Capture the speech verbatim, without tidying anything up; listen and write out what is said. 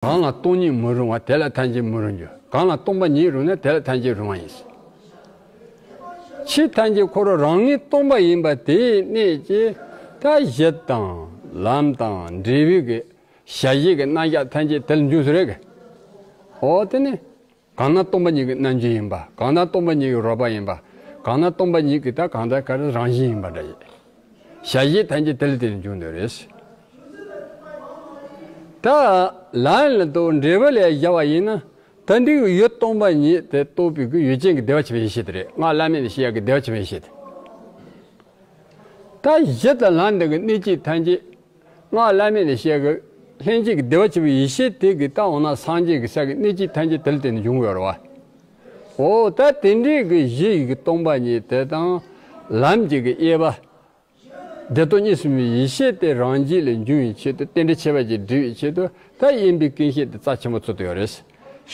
གང་ལ་སྟོང་ཉིད་མི་རུང་བ་དེ་ལ་ཐམས་ཅད་མི་རུང་རྒྱུ། གང་ལ་སྟོང་པ་ཉིད་རུང་ན་དེ་ལ་ཐམས་ཅད་རུང་བ་ཡིན། ཆོས་ཐམས་ཅད་ཁོ་རང་རང་ངོས་སྟོང་པ་ཡིན་པ་དེའི་གནད་ཀྱིས་ད་གཞི་དང་ལམ་དང་འབྲས་བུའི་གི་བྱ་བྱེད་ཀྱི་རྣམ་གཞག་ཐམས་ཅད་དེ་ལ་འབྱུང་ཟེར་རེད་གི། འོ་དེ་ནི། གང་ན་སྟོང་པ་ཉིད་ཀྱི་རྣམ་འགྱུར་ཡིན་པ། གང་ན་སྟོང་པ་ཉིད་ཀྱི་རོལ་པ་ཡིན་པ། གང་ན་སྟོང་པ་ཉིད་ཀྱི་ད་གང་ལྟར་ག་རེ་རང་བཞིན་ཡིན་པ་འདྲ་ཡིན། བྱ་བྱེད་ཐམས་ཅད་དེ་ལ་བརྟེན་ནས་འབྱུང་འདོད་རེད། ད་ལམ་ལ་དོ་འབྲས་བུ་ལ་བཞག་པ་ཡིན་ན། ད་འདི་གི་ཡུལ་སྟོང་པ་ཉིད་དེ་རྟོགས་པའི་གི་ཡུལ་ཅན་གྱི་བདེ་བ་ཆེན་པོའི་ཡེ་ཤེས་དེ་རེད། སྔགས་བླ་མེད་ནས་བཤད་ཡག་གི་བདེ་བ་ཆེན་པོའི་ཡེ་ཤེས་དེ། ད་གཞི་དང་ལམ་འདི་གི་གནད་གཅིག་ཐམས་ཅད། སྔགས་བླ་མེད་ནས་བཤད་གི་ལྷན་སྐྱེས་ཀྱི་བདེ་བ་ཆེན་པོའི་ཡེ་ཤེས་དེ་གི་ད་འོ་ན་སངས་རྒྱས་ཀྱི་ས་གི་གནད་གཅིག་ཐམས་ཅད་དེ་ལ་བརྟེན་ནས་འབྱུང་གི་ཡོད་རེད་བ། འོ་ད་དེ་འདྲའི་གི་གཞི་ཡི་གི་སྟོང་པ་ཉིད་དེ་དང་། ལམ་གྱི་གི་དབྱེ་བ། བདེ་སྟོང་གཉིས་སུ་མེད་པའི་ཡེ་ཤེས་དེ་རང་རྒྱུད་ལ་འབྱུང་བའི་ཆེད་དུ་རྟེན་འབྲེལ་ཁྱད་པར་གྱིས་སྒྲིབ་པའི་ཆེད་དུ་ད་དབེན་པའི་ཀུན་ཤེས་དེ་རྩ་ཆེན་པོ་ཚུད་དུ་ཡོད་རེད།